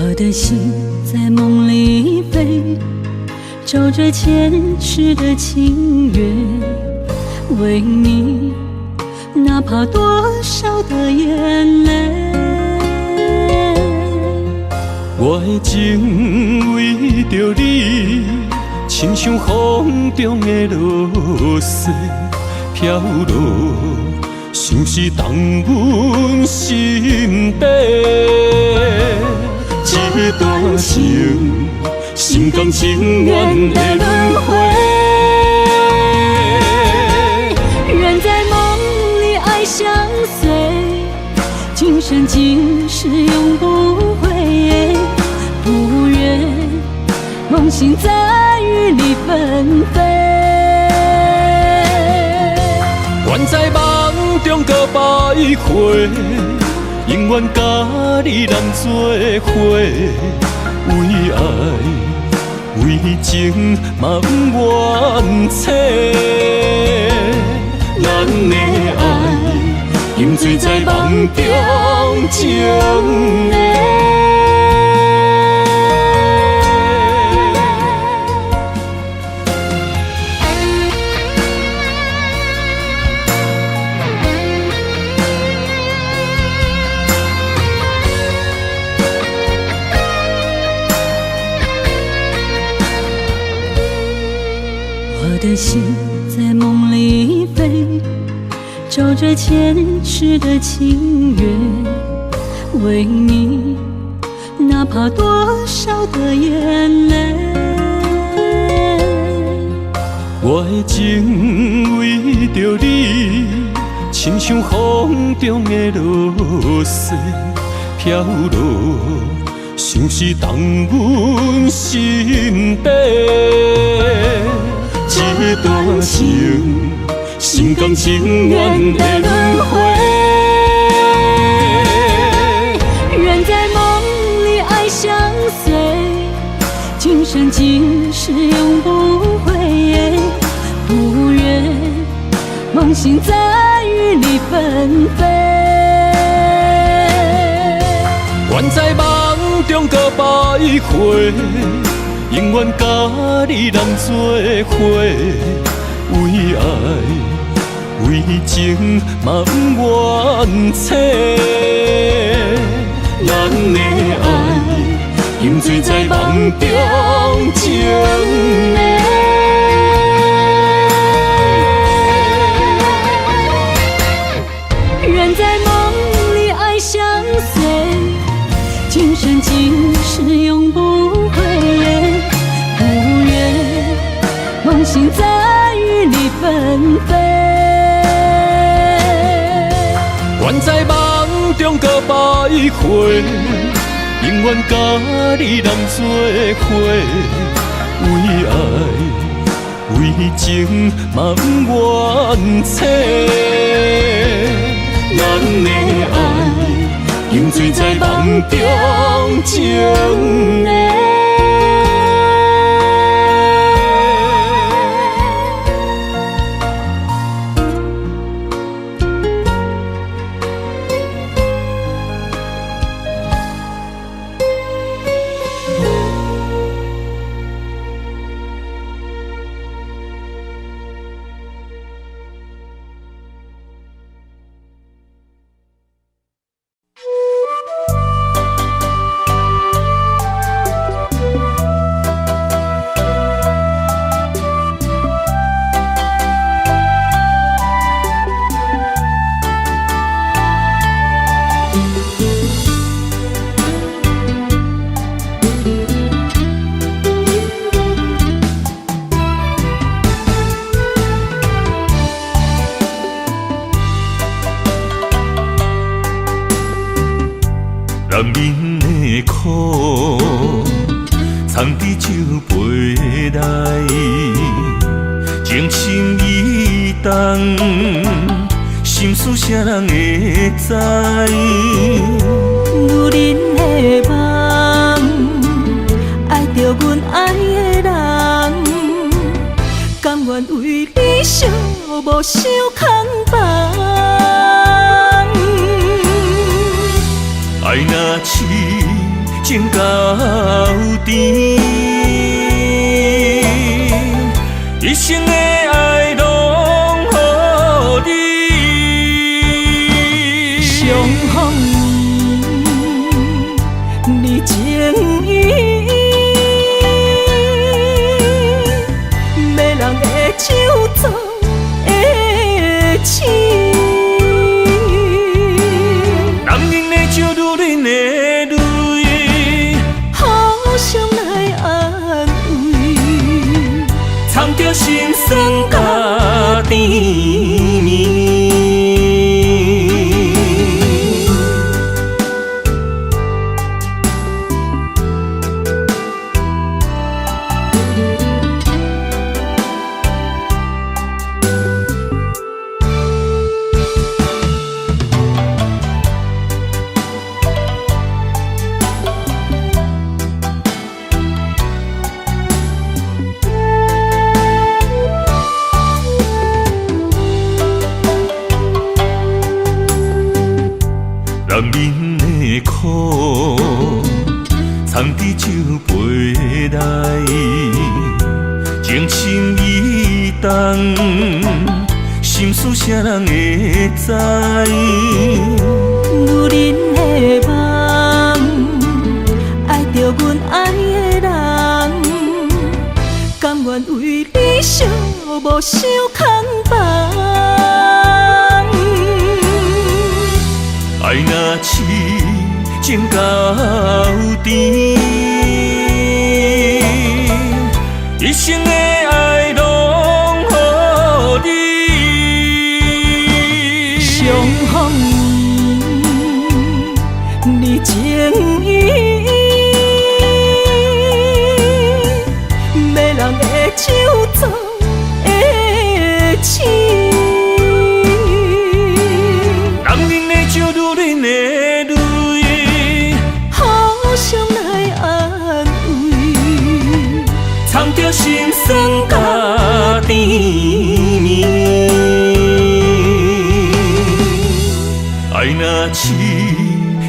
我的心在夢裡飛，朝着前世的情緣，為你，哪怕多少的眼淚。我的情為著你，親像風中的露水飄落，相思動阮心底。這段情，心甘情願的輪迴。願在夢裡愛相隨，今生今世永不悔。不願夢醒再與你分飛。願在夢中閣徘徊，永遠佮你難做伙，為愛為情嘛毋怨凄。咱的愛沉醉在夢中情的。我的心在夢裡飛，朝着前世的情緣，為你，哪怕多少的眼淚。我的情為著你，親像風中的露水飄落，相思動阮心底。這段情，心甘情願的輪迴。願在夢裡愛相隨，今生今世永不悔。不願夢醒再與你分飛。願在夢中閣徘徊，永遠佮你難做伙，為愛為情嘛毋怨凄。咱的愛沉醉在夢中情的。願在夢裡愛相隨，今生今世永不悔。不願夢醒再與你分飛。願在夢中閣徘徊，永遠佮你難做伙，為愛為情嘛毋怨凄。咱的愛沉醉在夢中情的。难眠的苦，藏伫酒杯内，情深意重，心事啥人会知？女人的梦，愛著阮愛的人，甘願為你寂寞守空房。愛若是一情到甜，一生的愛攏予你。相逢你情意，迷人的酒做的痴。男人的酒，女人的淚，互相來安慰，藏著心酸佮甜蜜。男人的苦，藏佇酒杯內，情深意重，心事啥人會知？女人的夢，愛著阮愛的人，甘願為你寂寞受空房。愛若痴，情到甜，一生的愛攏予你。相逢你情意，迷人的酒做的痴。男人的酒，女人的淚，互相來安慰，藏著心酸佮甜蜜。愛若痴，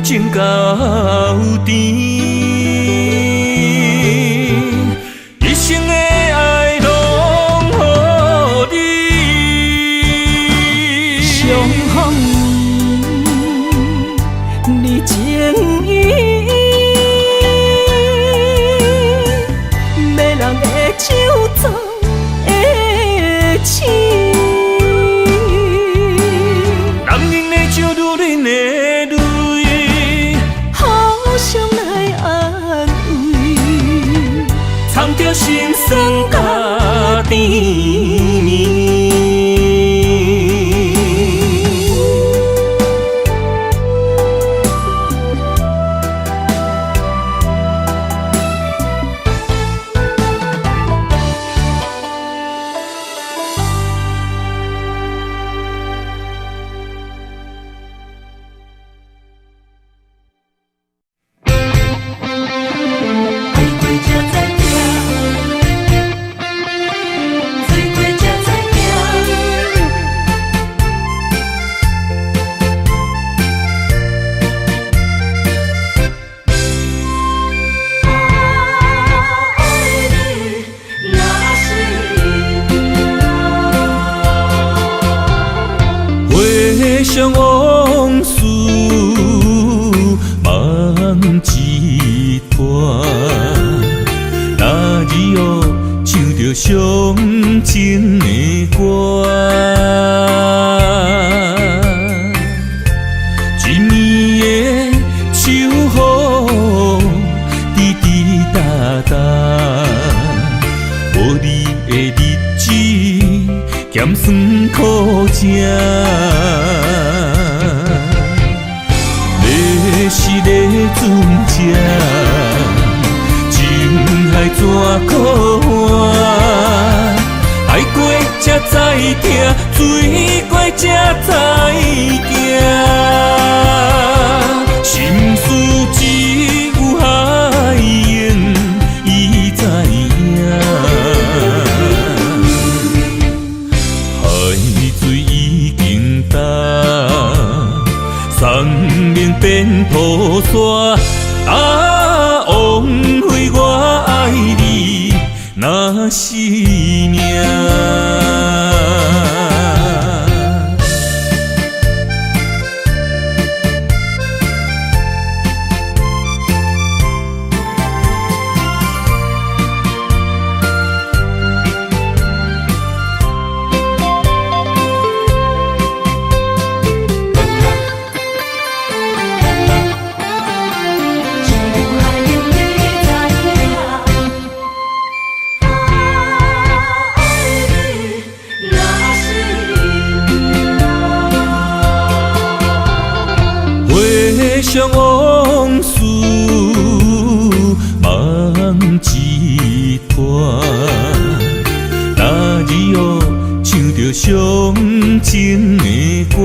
情到甜，一生的愛攏予你。相逢你情意，迷人的酒做的痴。男人的酒，女人的淚，互相來安慰，藏著心酸佮甜蜜。愛過才知疼，醉過才知疼。我愛你，若是命。回想往事，梦一段。那日哦，唱著伤情的歌，一暝的秋雨，滴滴答答，无你的日子，咸酸苦食。你是咧船只，情海怎可换？愛過才知疼，醉過才知行。心事只有海湧伊知影。海水已經乾，山盟變土沙。啊！若是命。只有海洋你知影，啊，爱你若是命。回想往事，梦一团，那日哦，唱著伤情的歌。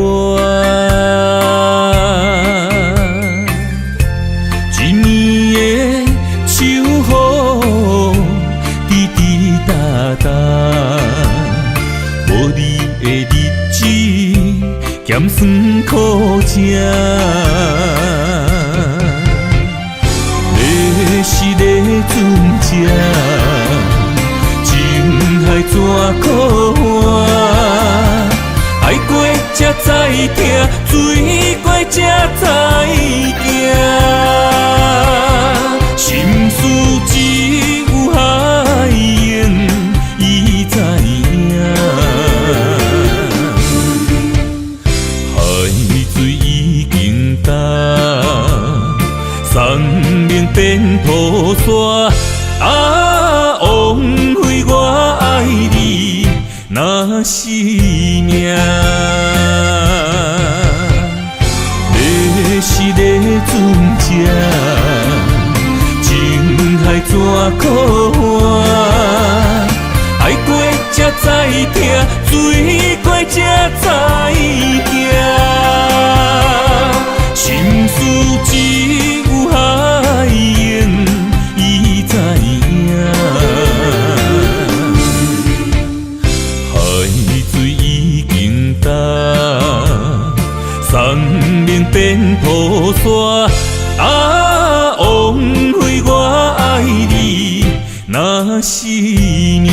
一暝的秋雨，滴滴答答，无你的日子，咸酸苦食。迷失的船只，情海怎可换？爱过才知疼，水过才知行。心事只有海涌伊知影。海水已經干，山盟變土沙。啊，枉費我愛你，若是命。迷失的船只，情海怎可换？愛過才知疼，水過才知行。心事只有海涌伊知影。海水已經干，山盟變土沙。啊，枉費我愛你，若是命。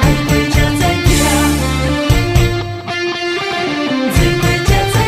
愛過才知疼，水過才知行。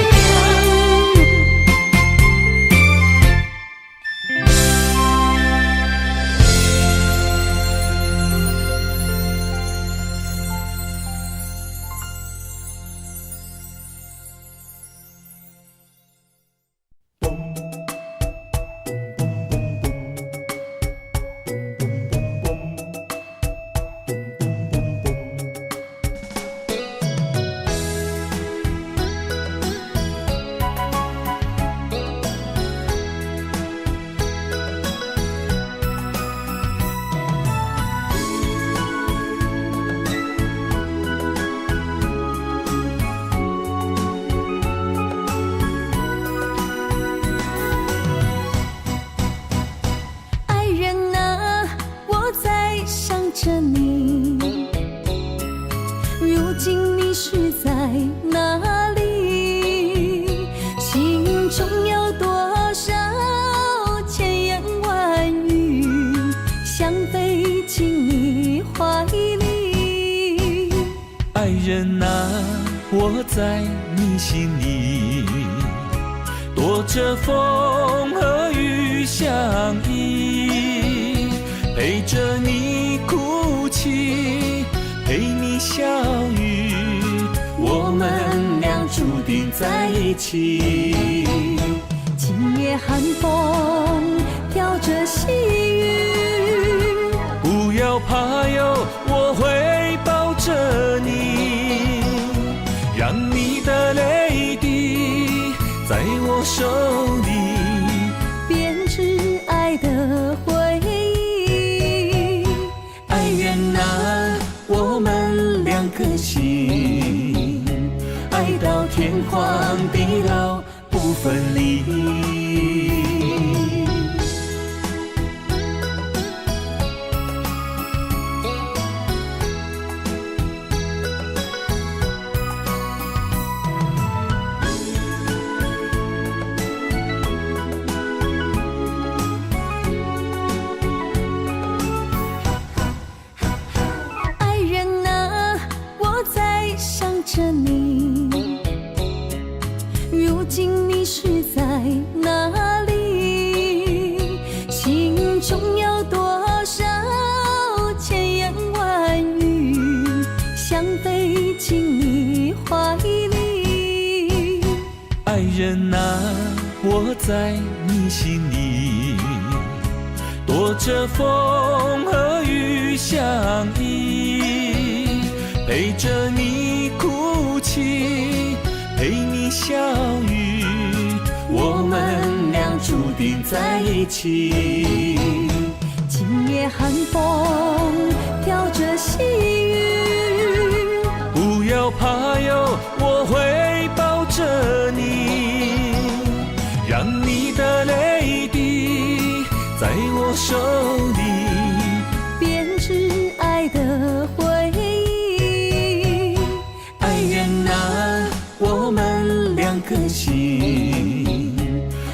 愛人啊，我在想着你，如今你是在哪裡？心中有多少千言萬語，想飛進你懷裡。愛人啊，我在你心裡，躲着風和雨相依，陪着你哭泣，陪你笑語，我們倆注定在一起。今夜寒風飄着細雨，不要怕喲，我會抱着你，讓你的淚滴在我手裡，編織愛的回憶。愛人啊，我們兩顆心，愛到天荒地老不分離。今你是在哪裡？心中有多少千言萬語，想飛進你懷裡。愛人啊，我在你心裡，躲著風和雨相依，陪著你哭泣，陪你笑語，我們倆注定在一起。今夜寒風飄著細雨，不要怕喲，我會抱著你，讓你的淚滴在我手裡，編織愛的回憶。愛人啊，我們兩顆心，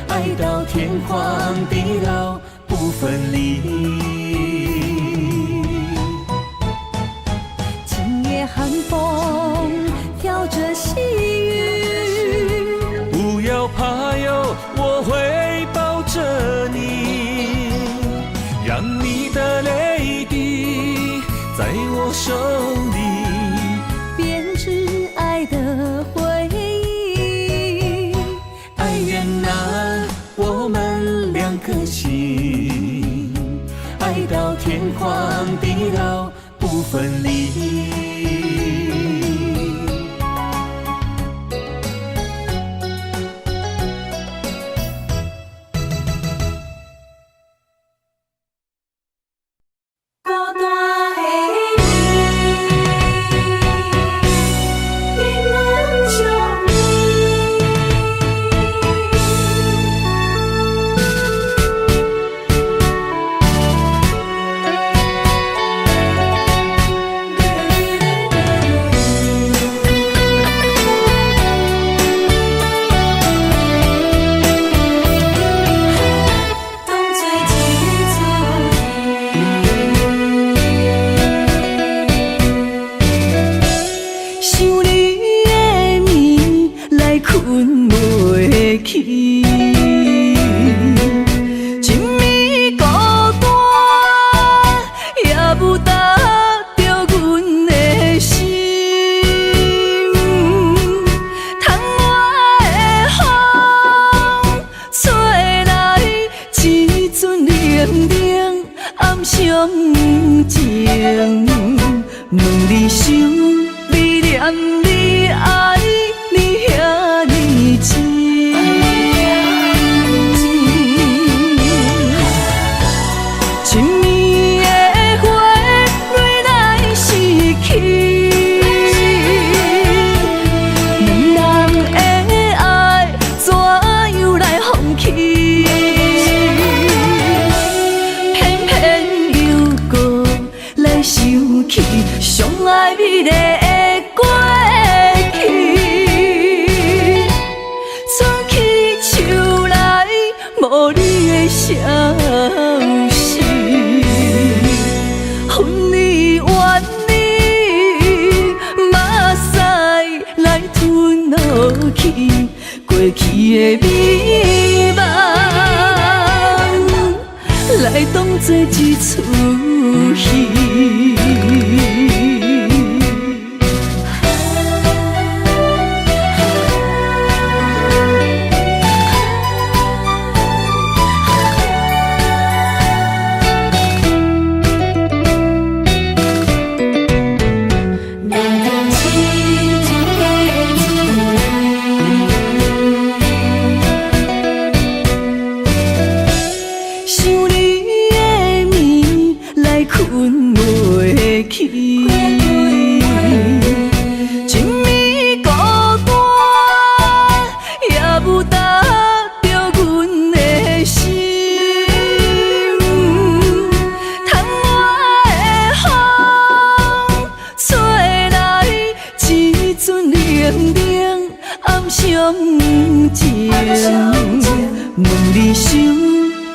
愛到天荒地老不分離。今夜寒風飄著細雨，不要怕喲，我會抱著你，讓你的淚滴在我手裡，編織愛的回憶。愛人啊，我們兩顆心，愛到天荒地老不分離。孤單的你，永遠相依。當作一齣戲。想你的暝來睏袂去，一暝孤單也無搭著阮的心。窗外的風吹來一陣冷冷暗傷情，問你想你念你愛你遐爾深。一暝的花蕊來失去，兩人的愛怎樣來放棄？偏偏又閣來想起相愛美麗的過去，春去秋來無你的消息，恨你怨你，目屎來吞落去，過去的美夢，來當作一齣戲。來當一出想你的暝來睏袂去，一暝孤單也無搭著阮的心。窗外的風吹來一陣冷冷暗傷情，問你想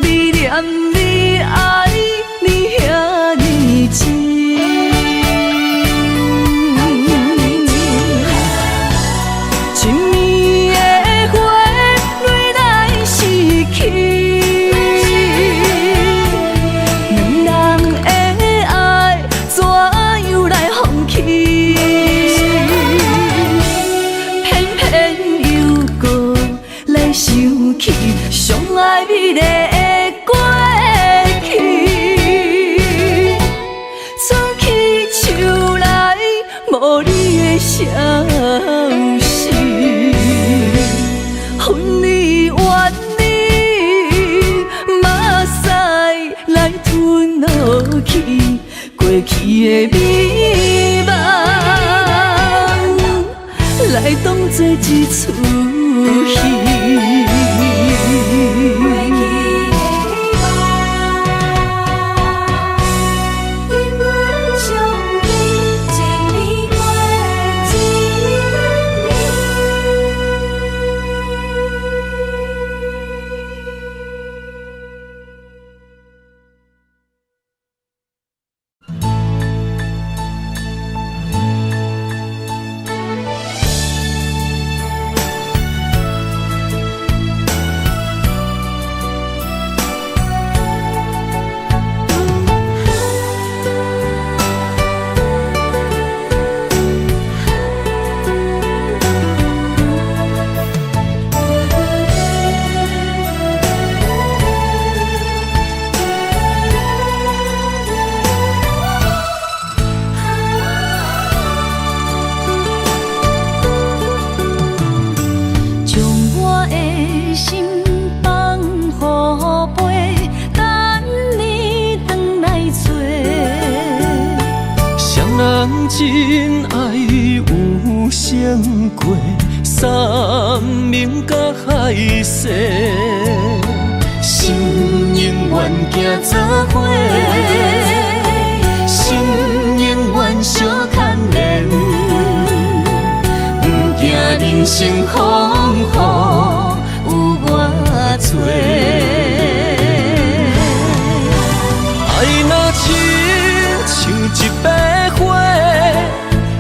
你念你愛你遐爾深。一暝的花想起上愛美麗的過去。春去秋來，無你的消息，恨你怨你，目屎來吞落去，過去的美夢，來當作一齣戲。過去的夢，永遠相依，一年過一年。將我的心放予飛，等你轉來找。誰人真愛有成過，山盟佮海誓，心永遠行做伙，心永遠相牽連，不驚人生風雨有偌濟。愛若親像一百花，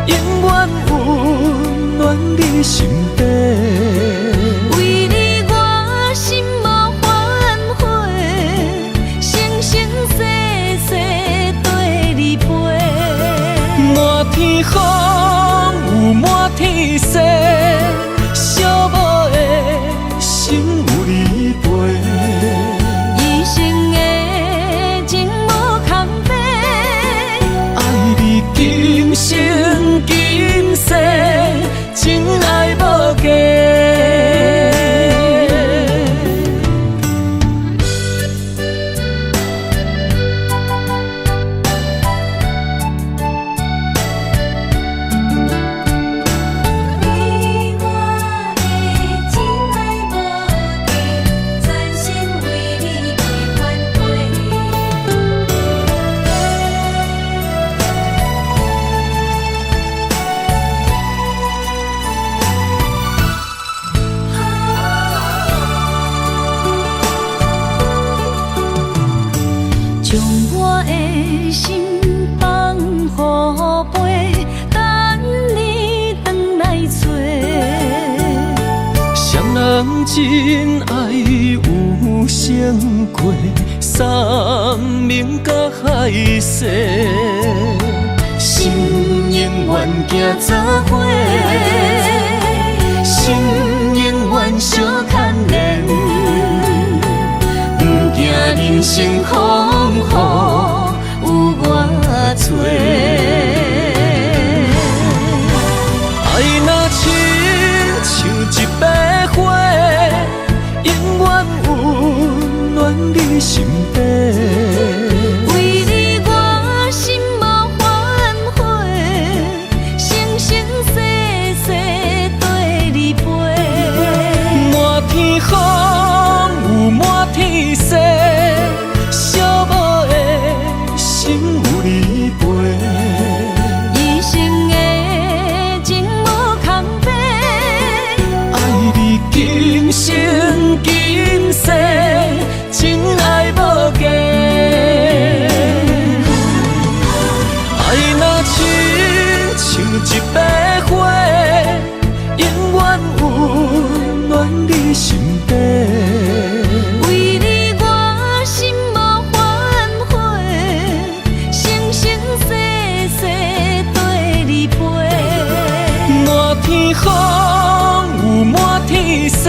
永遠溫暖你心底。為你我心無反悔，生生世世綴你飛。滿天風雨滿天星，寂寞的心有你陪。一生的情無空白，愛你今生今世，真愛無假。你我的情愛無假，全心為你袂反悔。將我的心放予飛，等你轉來找。誰人真愛有成過，山盟佮海誓，心永遠行做伙，心永遠相牽連，不驚人生風雨有偌濟。愛若親像一百花，永遠溫暖你心底。為你我心無反悔，生生世世綴你飛。滿天風雨滿天星，寂寞的心有你陪。一生的情無空白，愛你今生今世，真愛無假。愛若親像一百花，永遠溫暖你心底。為你我心無反悔，生生世世綴你飛。滿天風雨滿天星，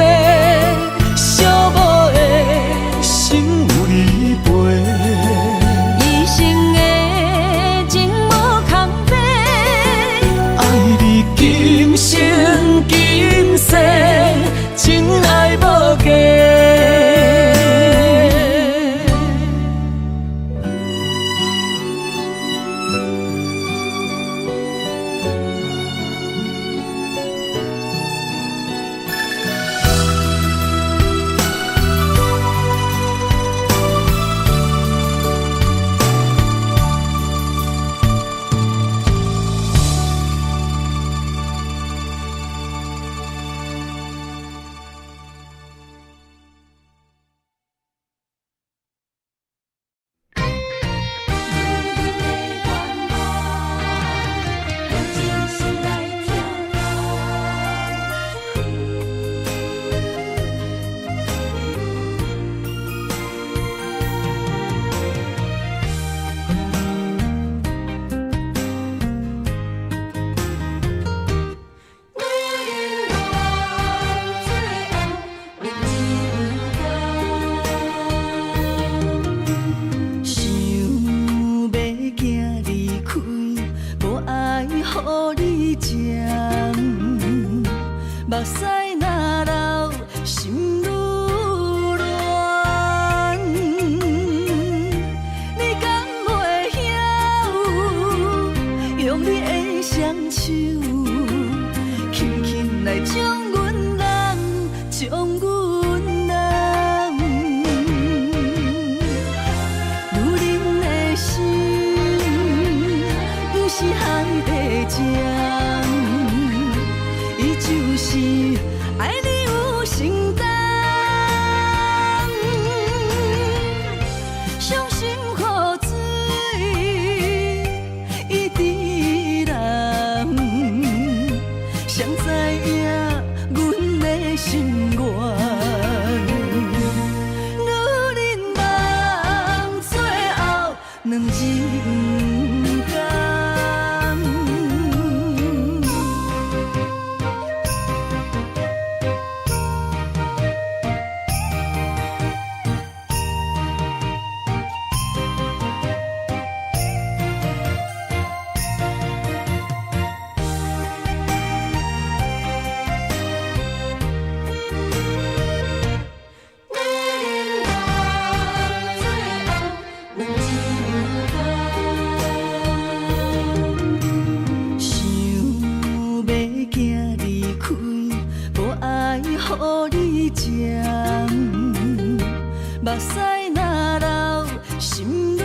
阮人。女人的心，毋是海底針，伊就是愛你有承擔。傷心雨水伊直淋，誰知影阮的心願？女人夢最後兩人共。女人梦最後兩人共。想欲行離開，無愛予你占，目屎若流，心愈亂。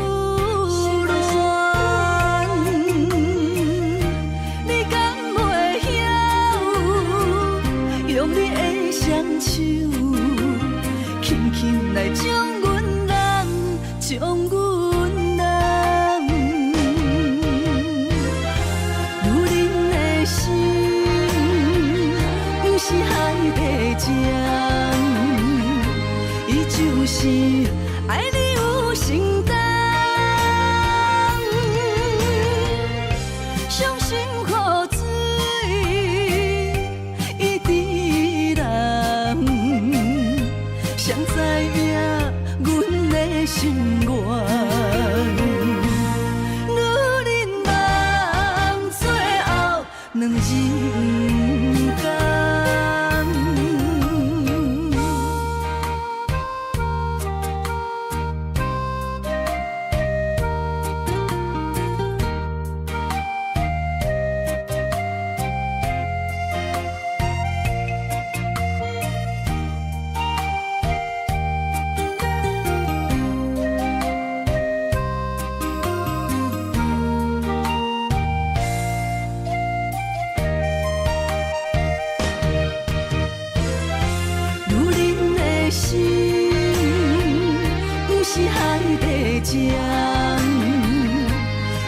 你敢袂曉用你的雙手，輕輕來將阮攬，將阮攬。女人的心，毋是海底針，伊就是愛你有承擔。傷心雨水伊直淋，誰知影阮的心願？女人夢最後兩人共。女人的心，毋是海底針，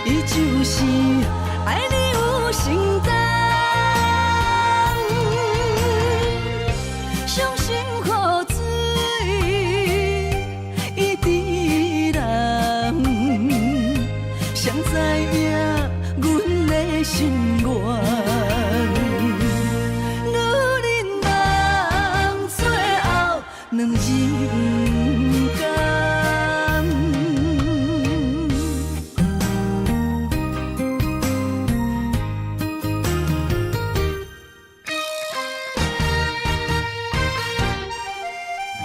伊就是愛你有承擔。傷心雨水伊直淋，誰知影阮的心願？女人夢最後兩人共。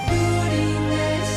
女人的心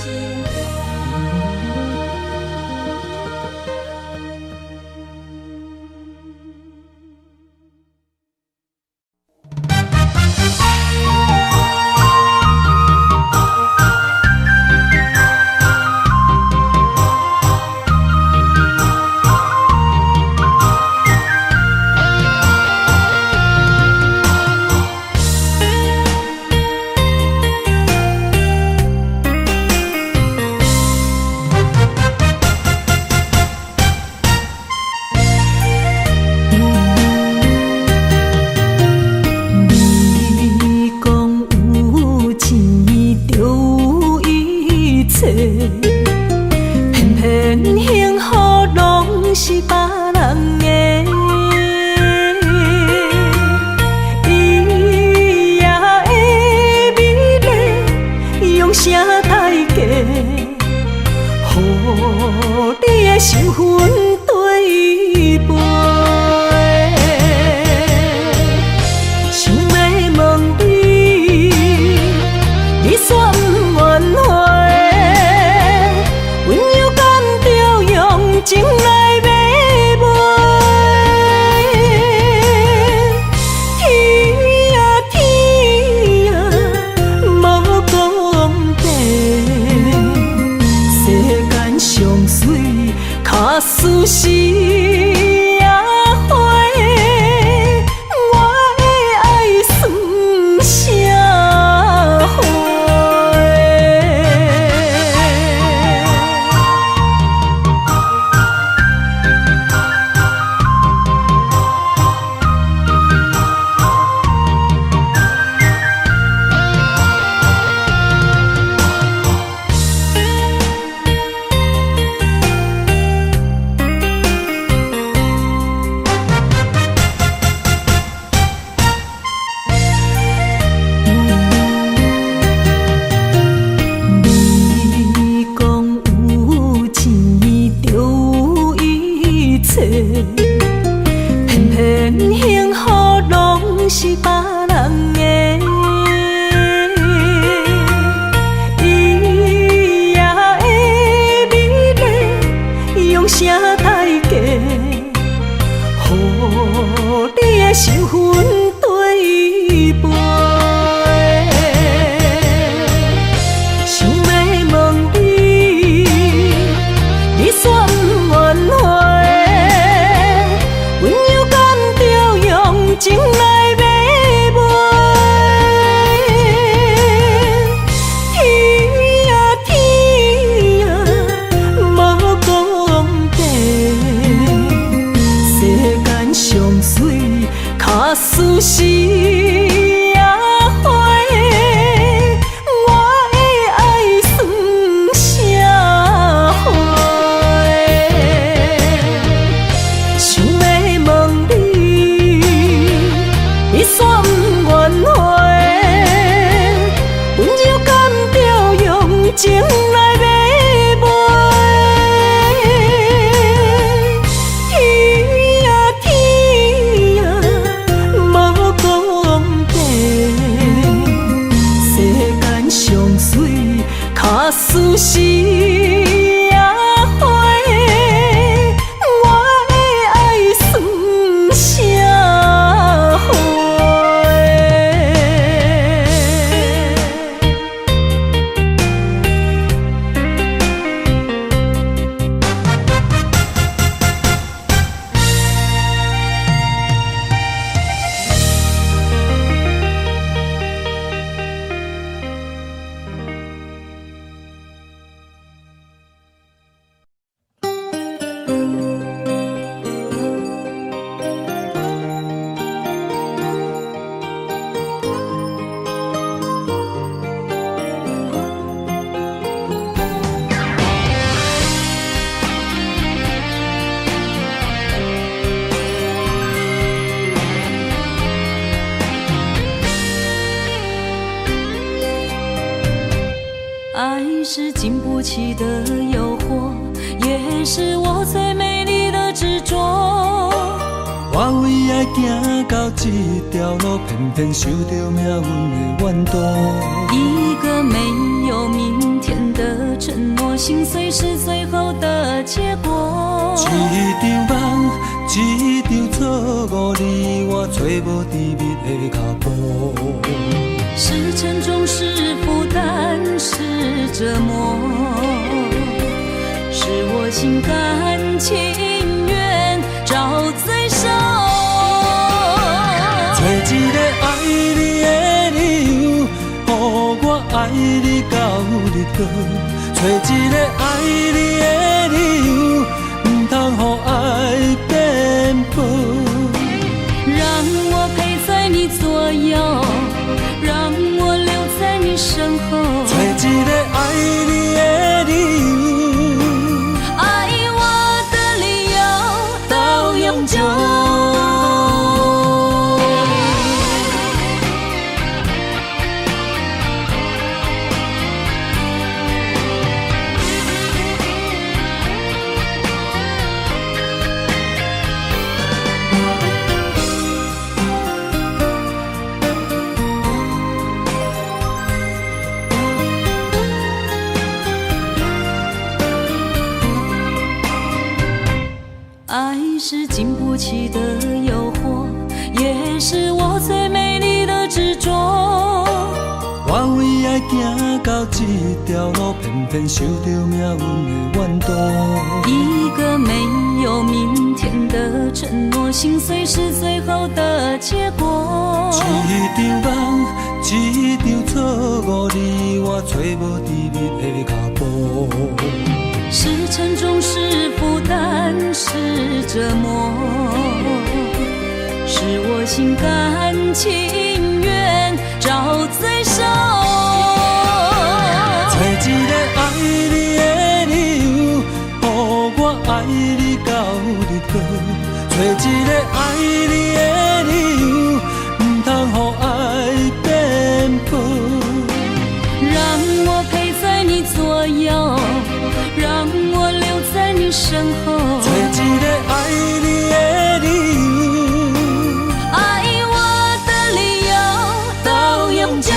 你講有錢就有一切，偏偏幸福攏是別人的。伊也的美麗，用啥代價，予你的心魂綴飛？想欲問你，你煞毋願回，阮又敢著用情來買賣？天啊天啊，無公情來買賣。天啊天啊，無公平，世間上媠，假使是野花，我的愛算啥貨？愛是經不起的誘惑，也是我最美麗的執着。我為愛行到這條路，偏偏受著命運的怨毒。一個沒有明天的承諾，心碎是最後的結果。一場夢，一場錯誤，你我揣無甜蜜的腳步。是沉重，是負擔，是折磨，是我心甘情願找罪受。揣一個愛你的理由，予我愛你到日落。揣一個愛你的理由，毋通予愛變薄。讓我陪在你左右，讓我留在你身後。揣一個愛你的理由，愛我的理由到永久。愛是經不起的誘惑，也是我最美麗的執着。我為愛行到這條路，偏偏受著命運的怨毒。一個沒有明天的承諾，心碎是最後的結果。一場夢，一場錯誤，你我揣無甜蜜的腳步。是沉重，是負擔，是折磨，是我心甘情願找罪受。揣一個愛你的理由，予我愛你到日落。揣一個愛你的理由，毋通予愛變薄。讓我陪在你左右，讓我留在你身後。揣一個愛你的理由，愛我的理由到永久。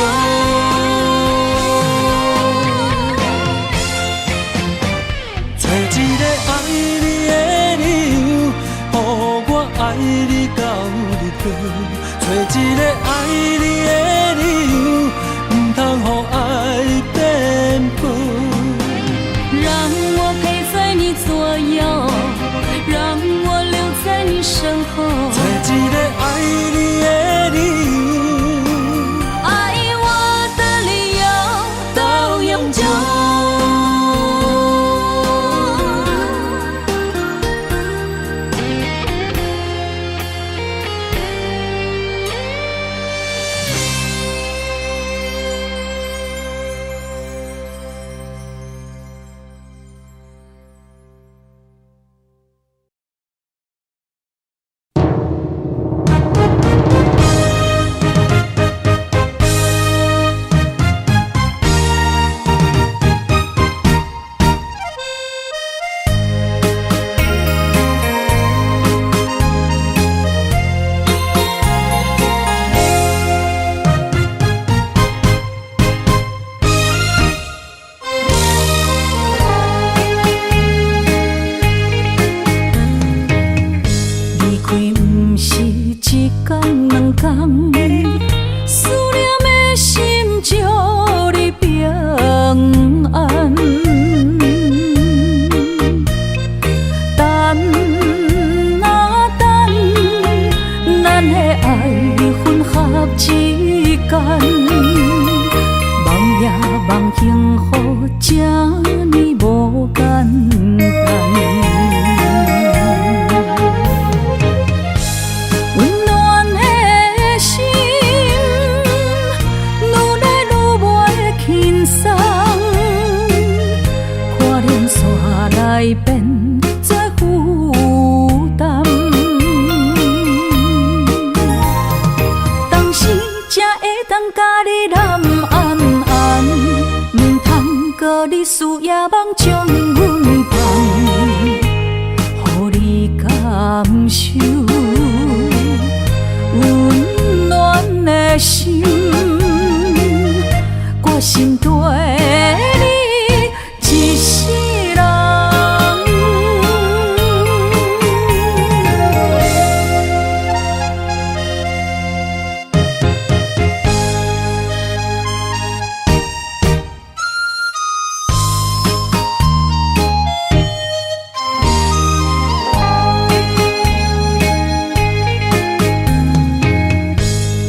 揣一個愛你的理由，予我愛你到日落。揣一個愛你的理由，毋通予愛變薄。讓我陪在你左右，讓我留在你身後。揣一個愛你的理由，愛我的理由到永久。望幸福這呢無簡單。溫暖的心，愈來愈袂輕鬆，看連線來變做負擔。當時才會當共你攬安安，毋通閣你思夜夢將阮放，予你感受溫暖的心，我心對你一世人。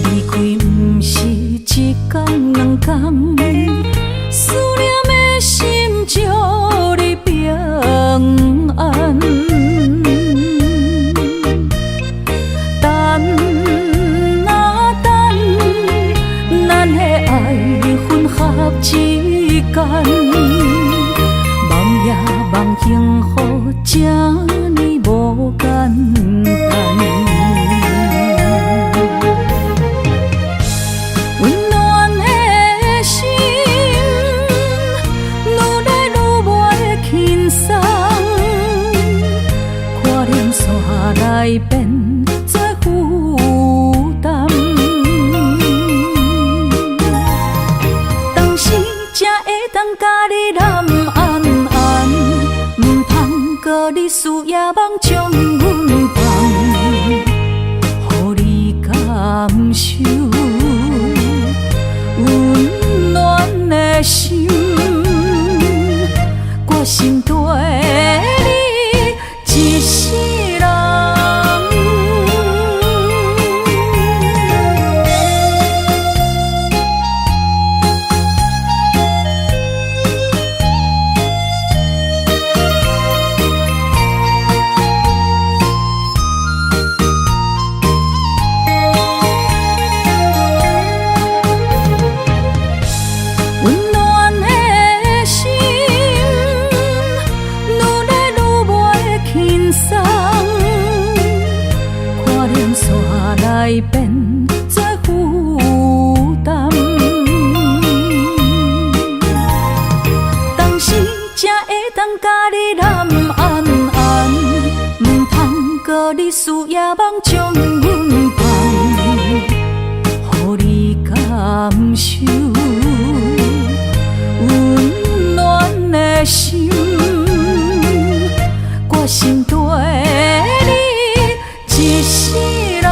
離開毋是一工兩工，思念的心祝你平安。等啊等，咱的愛分合之間，望也望幸福這呢無簡單。溫暖的心，愈來愈袂輕鬆，看連線來變做負擔。當時才會當共你攬安安，毋通閣你思夜夢將阮放，予你感受溫暖的心，我心對你一世人。溫暖的心，愈來愈袂輕鬆，看連線來變做負擔。當時才會當共你攬安安，毋通閣你思夜夢將阮放，予你感受溫暖的心，我心對你一世人。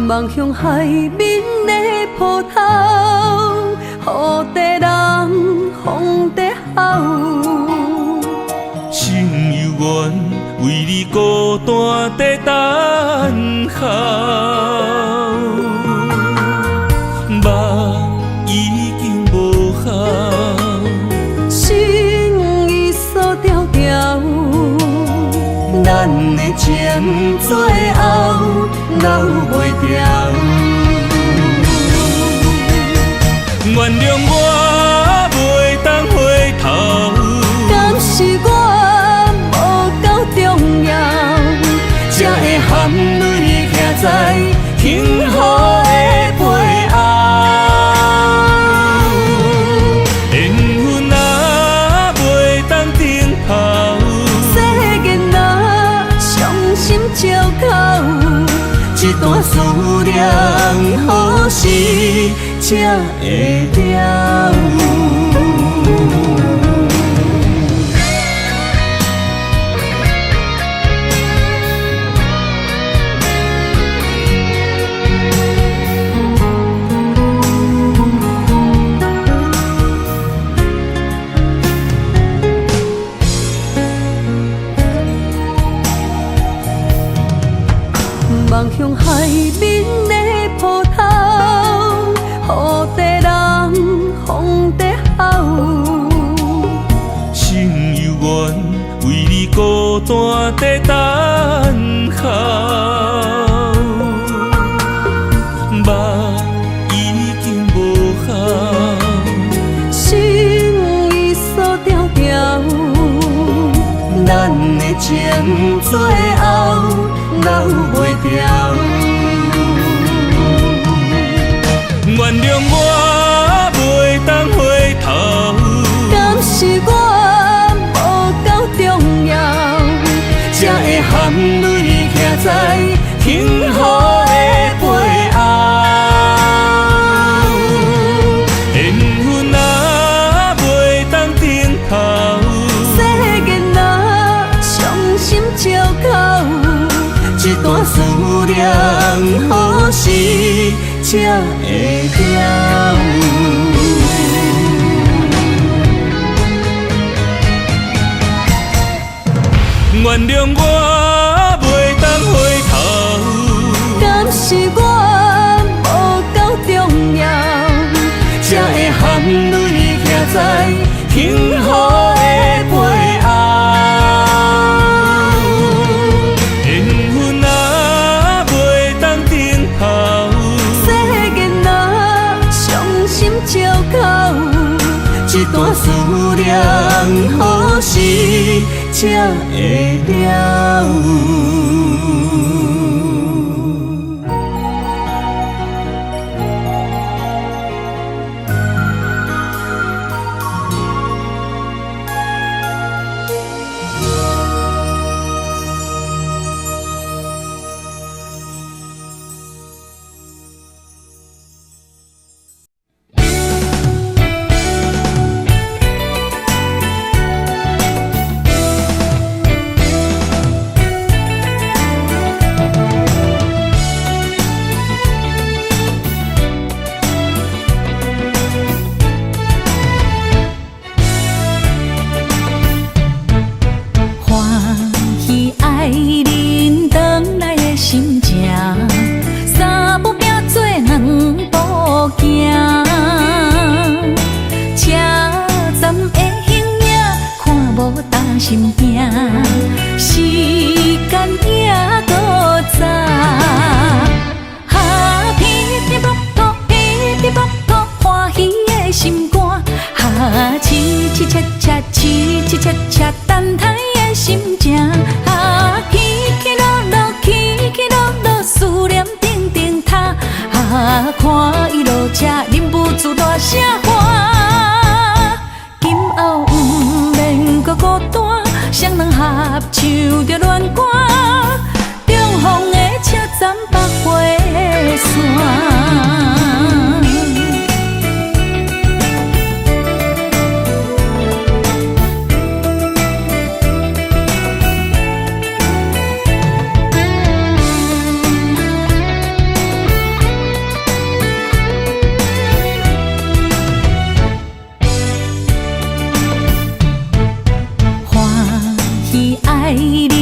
望向海面的波涛，雨在人，风在吼。心犹原为你孤单在等候，梦已经无效，心意锁牢牢，咱的情最后，咱留袂牢。原諒我袂當回頭，敢是我無夠重要，才會含淚徛在幸福的背後。緣分啊，袂當等候，世間啊，傷心借口，這段思念何時才會了？望向海面的波濤，雨在人，風在吼。心猶原為你孤單在等候，夢已經無效，心已鎖牢牢，咱的情最後留袂牢。原諒我袂當回頭，敢是我無夠重要，才會含淚徛在幸福的背後。緣分啊，袂當等候，世間啊，傷心借口，這段思念何時才會了？原諒我袂當回頭，敢是我無夠重要，才會含淚徛在幸福的背後。緣分啊，袂當等候，世間啊，傷心借口，這段思念何時才會了？歡喜愛恁轉來的心情，三步並做兩步行，車站的形影看無擔心驚，時間也閣早。哈，噼噼噗噗，噼噼噗噗，歡喜的心肝，哈，凄凄切切，凄凄切切，等待的心情，哈，起起落落，起起落落，思念定定塔，哈，看伊落車，忍不住大聲喊。今後毋免閣孤單，雙人合唱著戀歌，中風的車站百花線。歡喜愛恁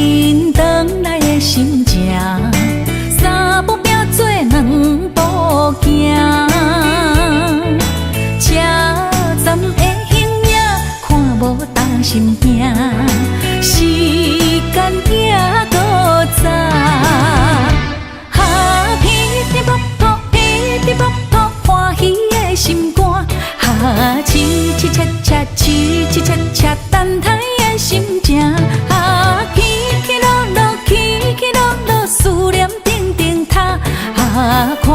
哈，看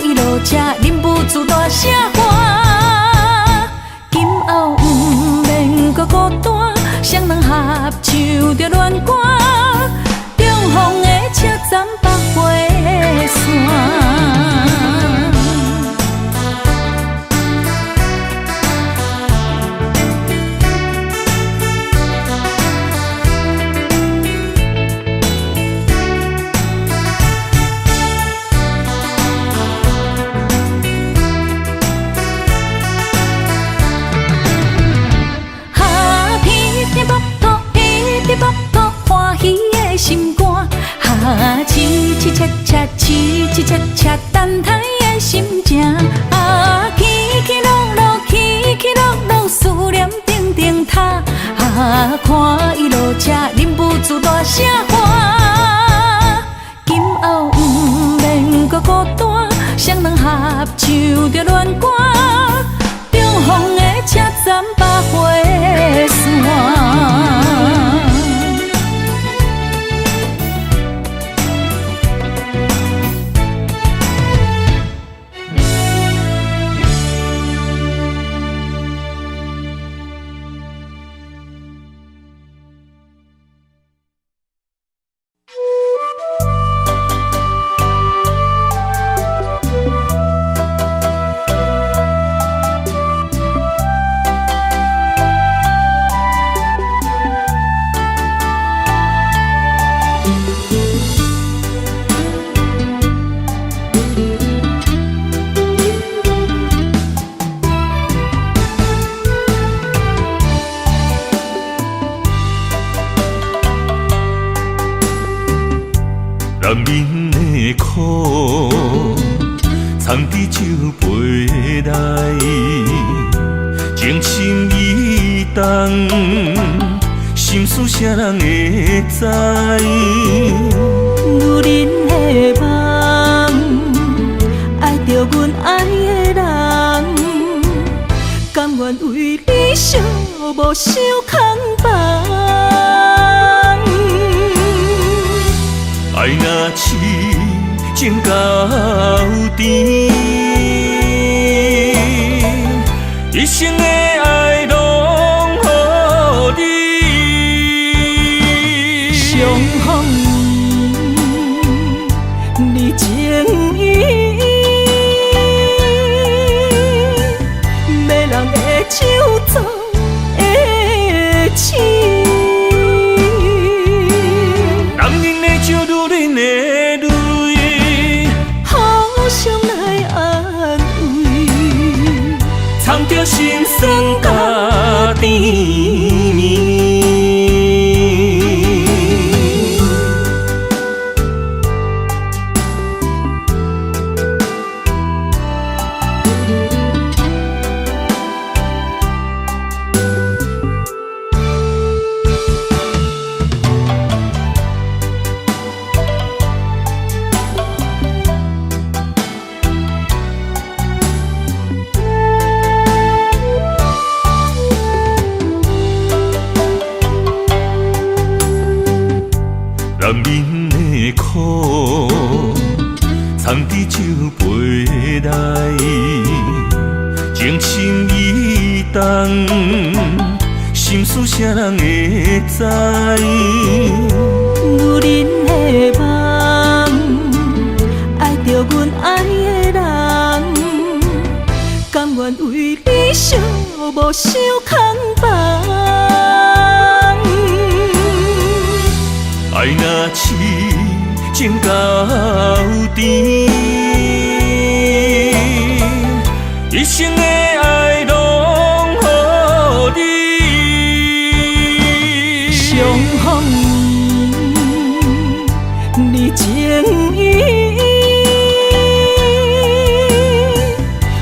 伊落車，忍不住大聲喊。今後毋免閣孤單，雙人合唱著戀歌，中風的車站百花山。哈，噼噼噗噗，噼噼噗噗，歡喜的心肝。哈，凄凄切切，凄凄切切，等待的心情。啊，起起落落，起起落落，思念定定塔。啊，看伊落車，忍不住大聲喊。今後毋免閣孤單，雙人合唱著戀歌，中風的車站百花山。男人的苦，藏伫酒杯內，情深意重，心事啥人會知？女人的夢，愛著阮愛的人，甘願為你寂寞守空房。愛若痴情到甜，一生的愛攏予你。相逢你情意，迷人的酒做的痴。男人的酒，女人的淚，互相來安慰，藏著心酸佮甜蜜。男人的苦，藏伫酒杯內，情深意重，心事啥人會知？女人的夢，愛著阮愛的人，甘願為你寂寞守空房。愛若痴情到甜，一生的愛攏予你。相逢你情意，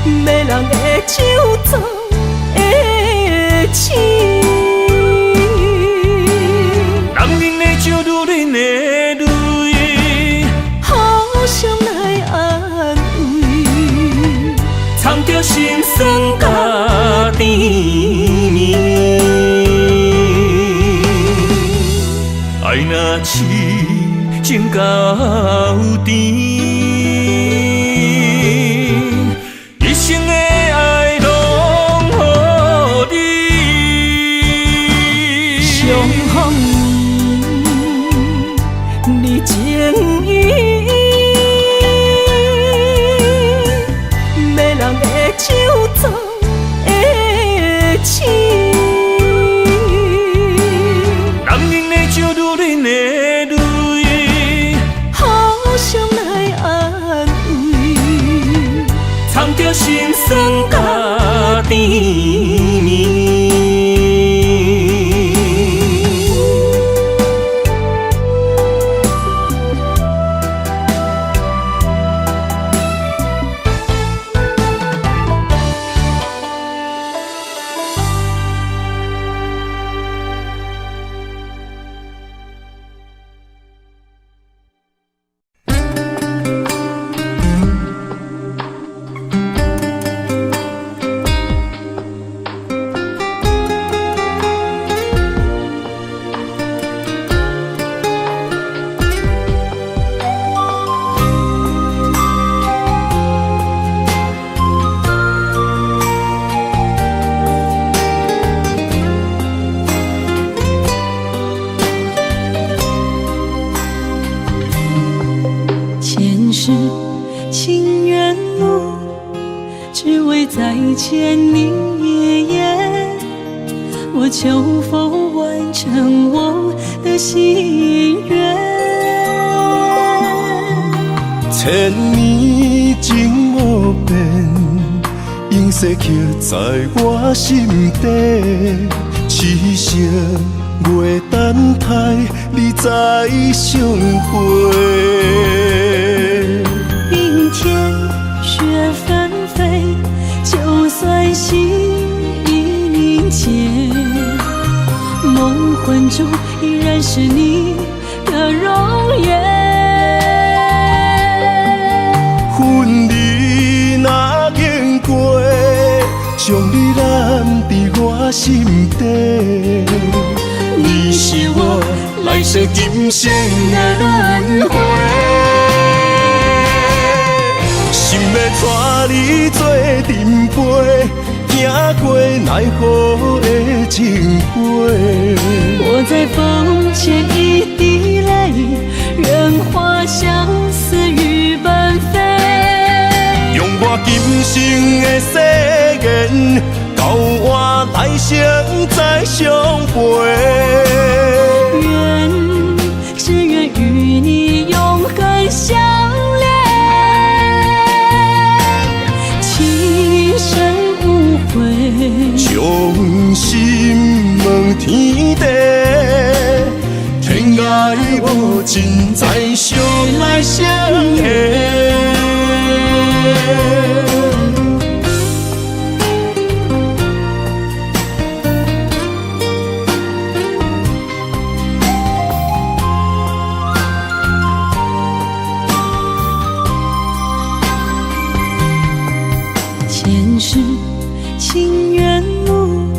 迷人的酒做的痴。男人的酒，女人的淚，互相來安慰，藏著心酸佮甜蜜。愛若痴情到甜，情緣路，只為再見你一眼。我求佛完成我的心願。千年情無變，永世刻在我心底。痴心月等待你再相會。冰天雪紛飛，就算心已凝結，夢魂中依然是你的容顏。分離若經過，將你攬佇我心底。你是我來世今生的輪迴，心欲帶你做陣陪，行過奈何的情話。我在風前一滴淚，願化相思雨般飛。用我今生的誓言，到換來生再相陪。願只願與你永恆相戀，情深無悔。將心問天地，天涯無盡，再相來相下。前世情緣路，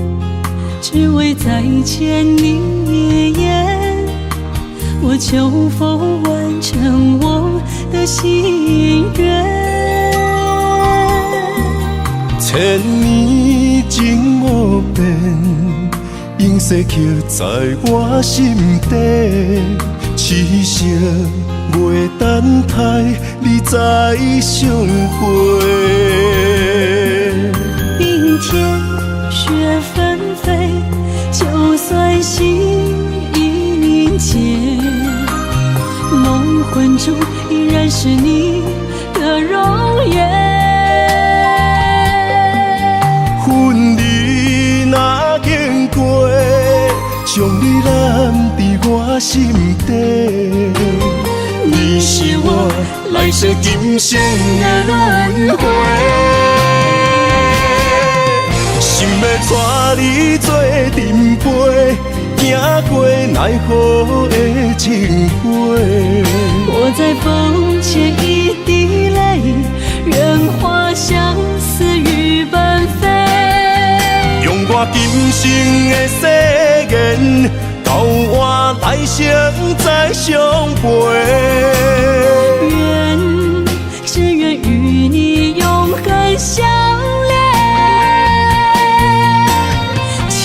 只為再見你一眼。我求佛完成我的心願。千年情無變，永世刻在我心底。痴心月等待你再相會。冰天雪紛飛，就算心已凝結，夢魂中依然是你的容顏。分離若經過，將你攬佇我心底。你是我來世今生的輪迴，心欲帶你做陣陪，行過奈何的情話。我在風前一滴淚，願化相思雨般飛。用我今生的誓言，到換來生再相陪。願只願與你永恆相戀，情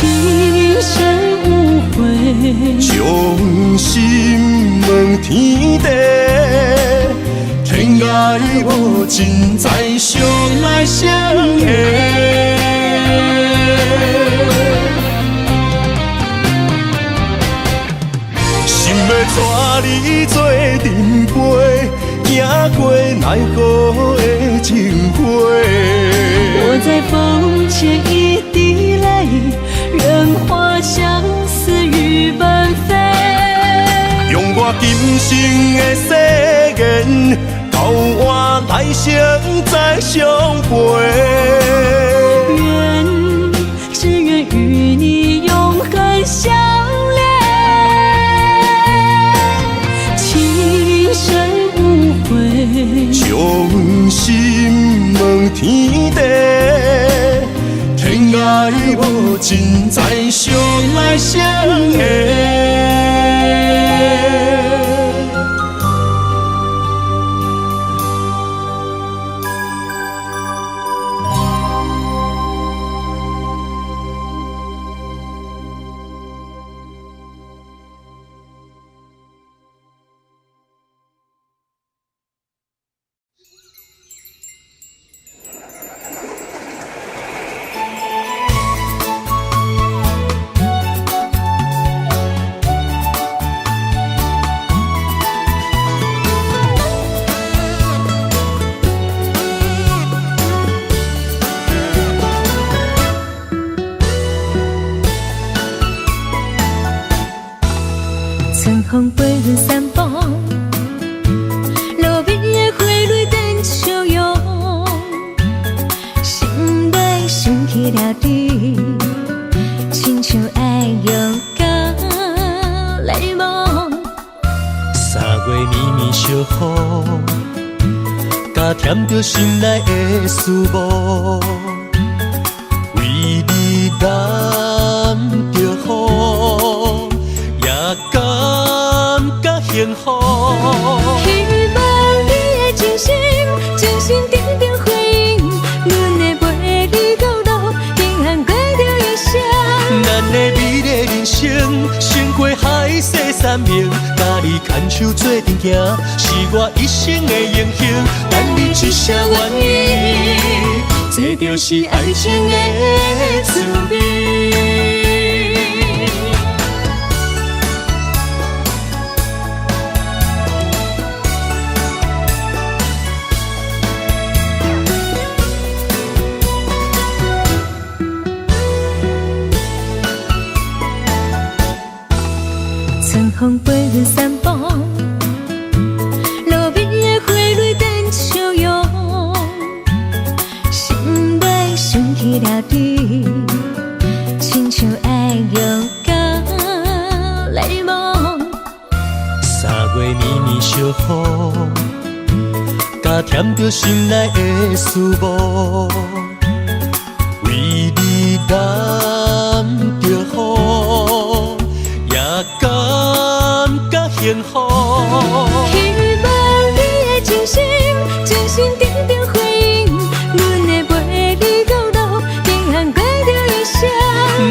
深無悔。將心問天地，天涯無盡，再相來相下。心欲帶你做陣陪，行過奈何的情話。我在風前一滴淚，願化相思雨般飛。用我今生的誓言，到換來生再相陪。願只願與你永恆相戀，情深無悔。將心問天地，天涯無盡，再相來相下。風陪阮散步，路邊的花蕊展笑容，心內想起了你，親像愛藥佮檸檬。三月綿綿小雨，佮添著心內的思慕，為你淋著雨，也感覺幸福。希望你的真心，真心得著回應，阮會陪你到老，平安過著一生。咱的美麗人生，勝過海誓山盟，佮你牽手做陣行，是我一生的榮幸。等你一聲願意，這就是愛情的滋味。春風陪阮散步，路邊的花蕊展笑容，心內想起了你，親像愛藥佮檸檬。三月綿綿小雨，佮添著心內的思慕，為你淋著雨，也感覺幸福。希望你的真心，真心得著回應，阮會陪你到老，平安過著一生。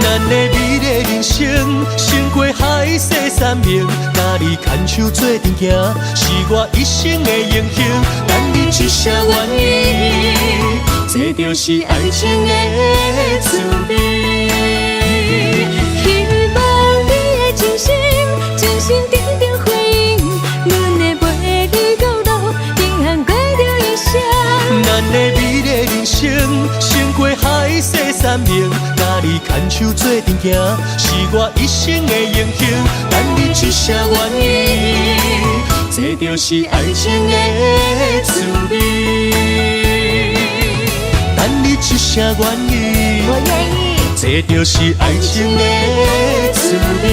咱的美麗人生，勝過海誓山盟，佮你牽手做陣行，是我一生的榮幸。等你一聲願意，這就是愛情的滋味。希望你的真心，真心得著回應，阮會陪你到老，平安過著一生。咱的美麗人生，勝過海誓山盟，佮你牽手做陣行，是我一生的榮幸。等你一聲願意，這就是愛情的滋味。等你一聲願意，我願意。這就是愛情的滋味。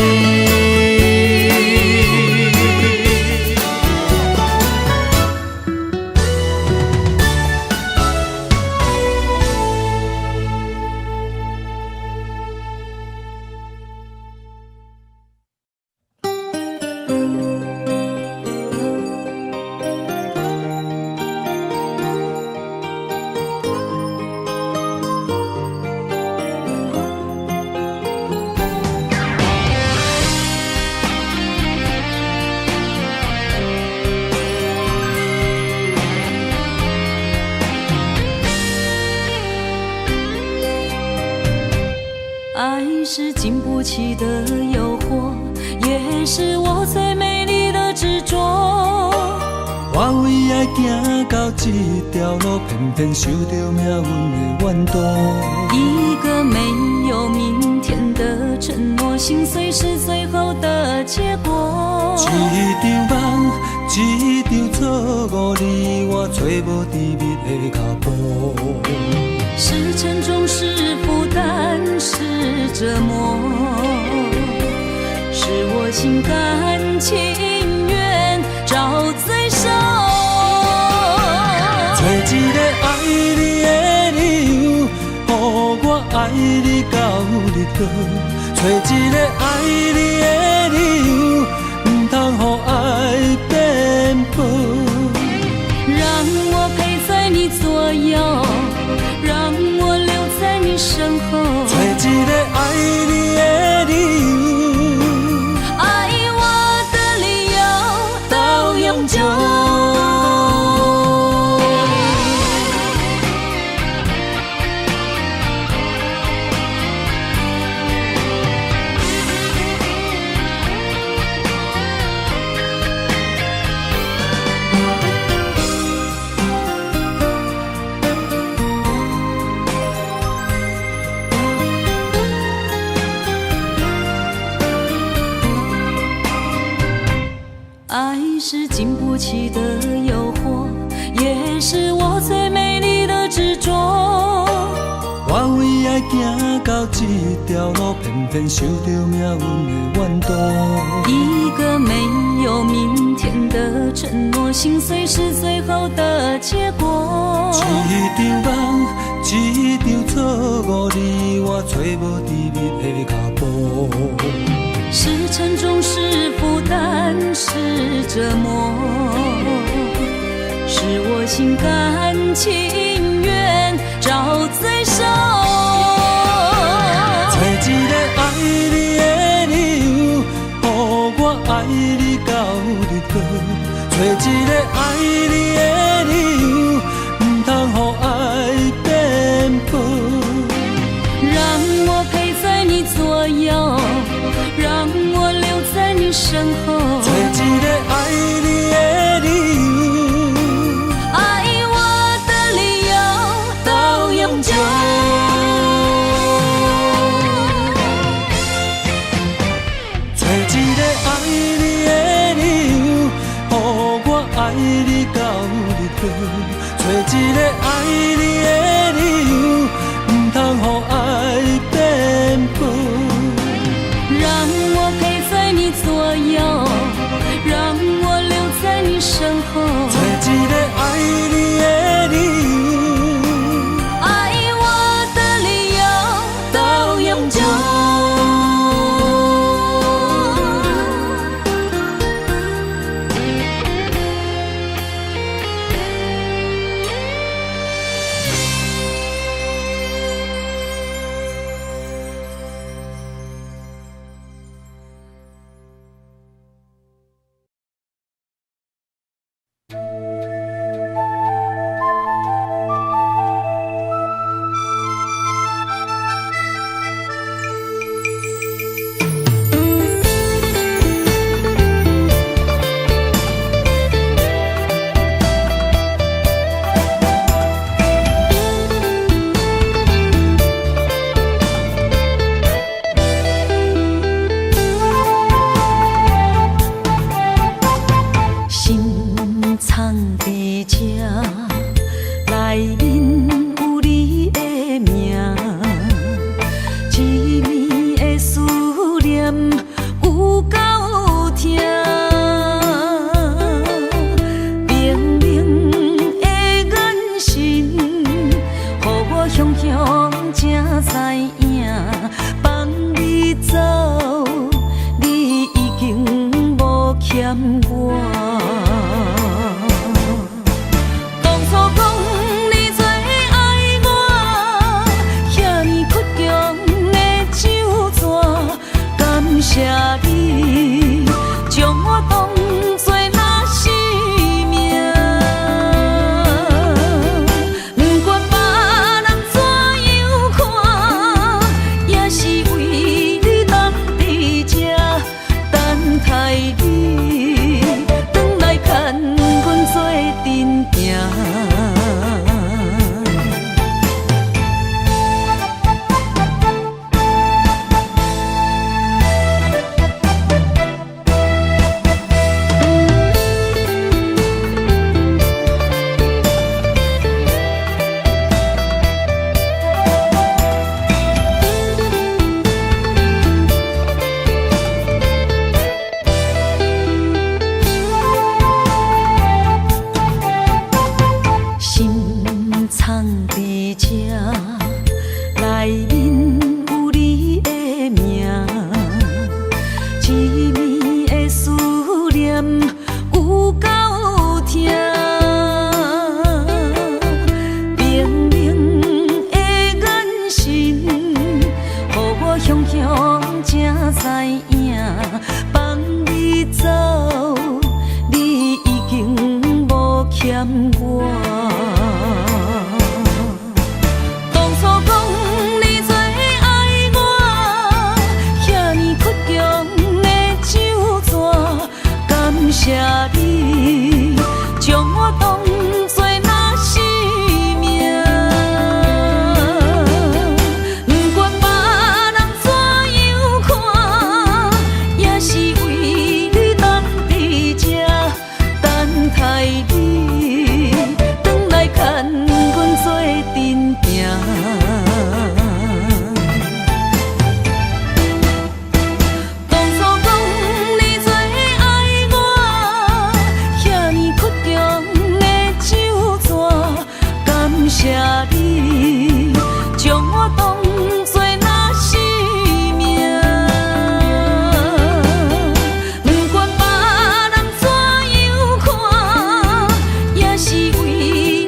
愛是經不起的誘惑，也是我最美麗的執著。我為愛行到這條路，偏偏受著命運的怨毒。一個沒有明天的承諾，心碎是最後的結果。一場夢，一場錯誤，你我揣無甜蜜的腳步。是沉重，是負擔，是折磨，是我心甘情願找罪受。揣一個愛你的理由，予我愛你到日落。揣一個愛你的理由，毋通予愛變薄。讓我陪在你左右，讓我留在你身後。揣一個愛你的理由，愛我的理由到永久。了這條路，偏偏想著命運的怨毒。一個沒有明天的承諾，心碎是最後的結果。一場夢，一場錯誤，你我揣無甜蜜的腳步。是沉重，是負擔，是折磨，是我心甘情願找罪受。揣一個愛你的理由，予我愛你到日落。揣一個愛你的理由，毋通予愛變薄。讓我陪在你左右，讓我留在你身後。揣一個愛你的理由，愛我的理由到永久。揣一個愛你的理由，予我愛你到日落。揣一個愛你的理由，毋通予愛變薄。讓我陪在你左右，讓我留在你身後。揣一個愛你的理由，愛我的理由到永久。心藏佇這，內面有你的名，一暝的思念有夠疼，冰冷的眼神，予我雄雄才知影，放你走，你已經無欠我。當初講你最愛我，遐爾倔強的酒紙，感謝你將我當作若是命。不管別人怎樣看，也是為你等佇這，等待你轉來牽阮做陣行。心藏佇這，內面有你的名，一暝的思念有夠疼，冰冷的眼神，予我雄雄才知影，放你走，你已經無欠我。當初講你最愛我，遐爾倔強的酒紙，感謝你將我當作若是命。不管別人怎樣看，也是為你等佇這，等待你轉來牽阮做陣行。你，將我當作若是命。不管別人怎樣看，也是為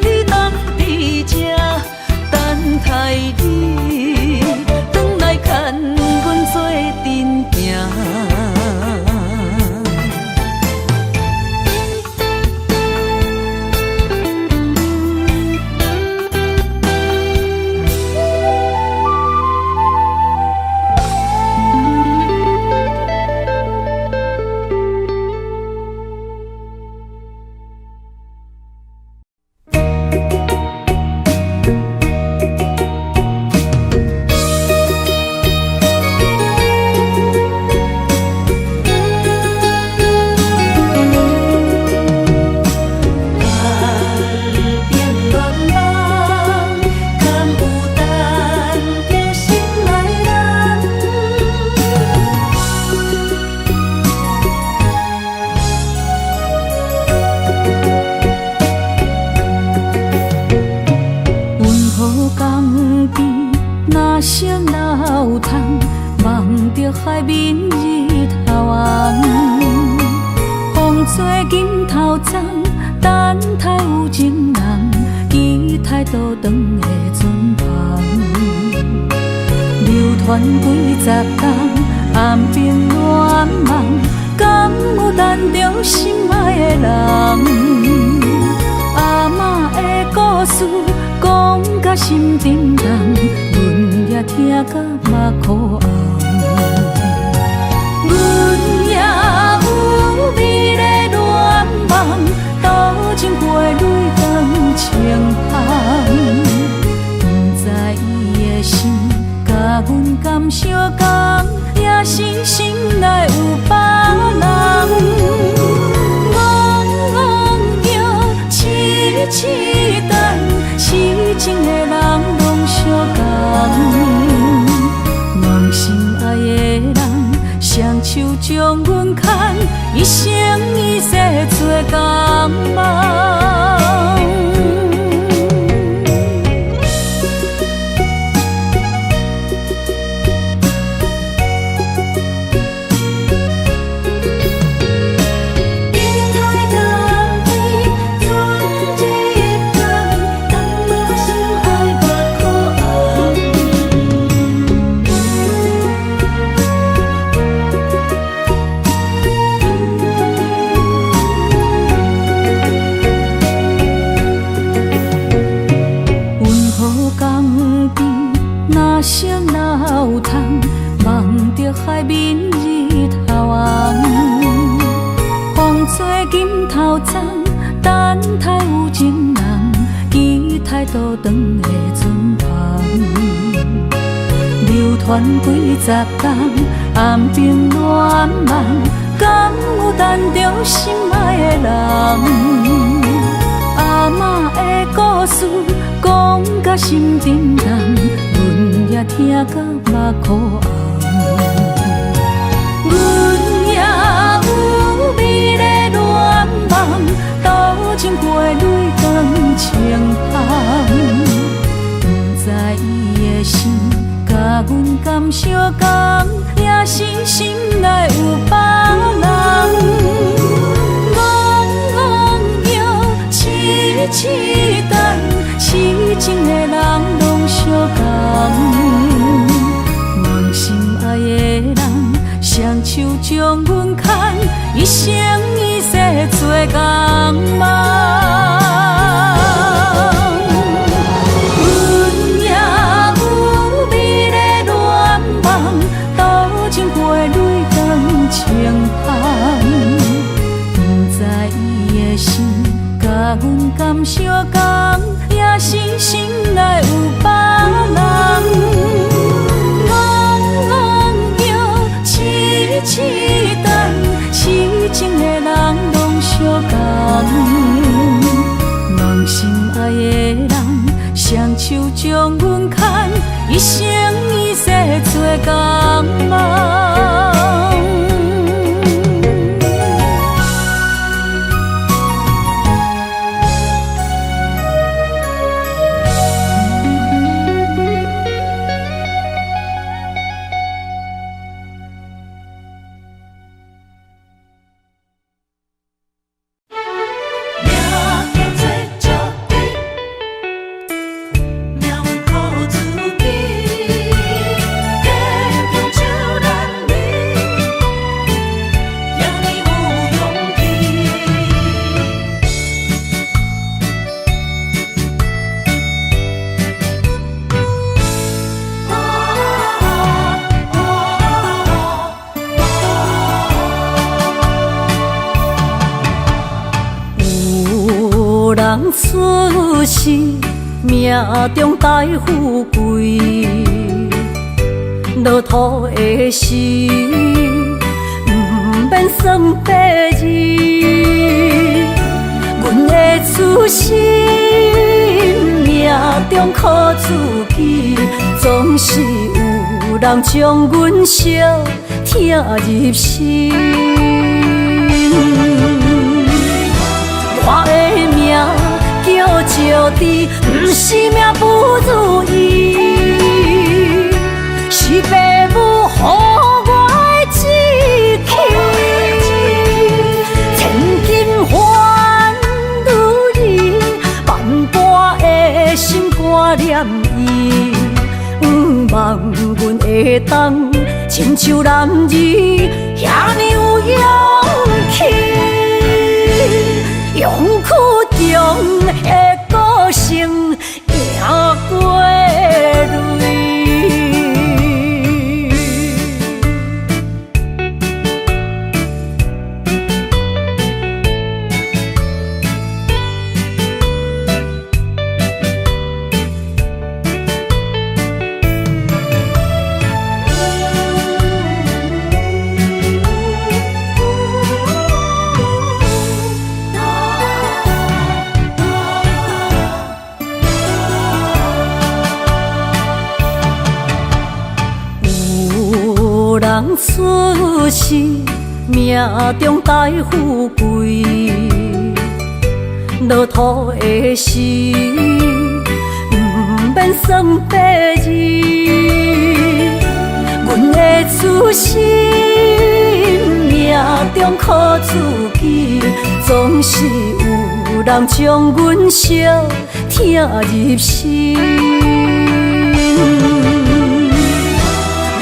你等佇這，等待你轉來牽阮做陣行。岸邊戀夢，敢有等著心愛人？云河江边，若熟若有通，望著海面日頭紅。風吹金頭鬃，等待有情人，期待倒轉的船帆。流傳幾十冬，岸邊戀夢，敢有等著心愛的人？阿嬤的故事講甲心沉重，阮也聽甲目眶紅。阮也有美麗戀夢，渡情過淚當情香。不知伊的心，佮阮敢相共，也是心內有別人。戇叫痴痴等，痴情的人攏相仝。望心愛的人，雙手將阮牽，一生一世做共夢。等待江边，船一天，等我心愛目眶紅。云河江邊，若熟若有通，望著海面日頭紅。風吹金頭鬃，等待有情人，期待倒轉的船帆。流傳幾十冬，岸邊戀夢，敢有等著心愛的人？阿嬤的故事講甲心沉重，阮也聽甲目眶紅。阮也有美麗戀夢，渡情過淚當情香。不知伊的心，佮阮敢相仝，也是心內有別人。戇叫痴痴等，痴情的人攏相仝。望心愛的人，雙手將阮牽，一生一世做共夢。阮也有美麗戀夢，渡情過淚當情香。不知伊的心，佮阮敢相仝，也是心內有別人。戇叫痴痴等，痴情的人攏相仝。望心愛的人，雙手將阮牽，一生一世做共夢。世命中帶富貴，落土的時，毋免算八字。阮的出身命中苦自己，總是有人將阮相疼入心。我的命叫石智，毋是命不如意，是爸母予我的志氣。千金還女兒，萬般的心肝念伊。毋望阮會當親像男兒，遐爾有勇氣。勇氣中的個性贏過淚。有人出世命中帶富貴，落土的時，毋免算八字。阮的出身命中苦自己，總是有人將阮相疼入心。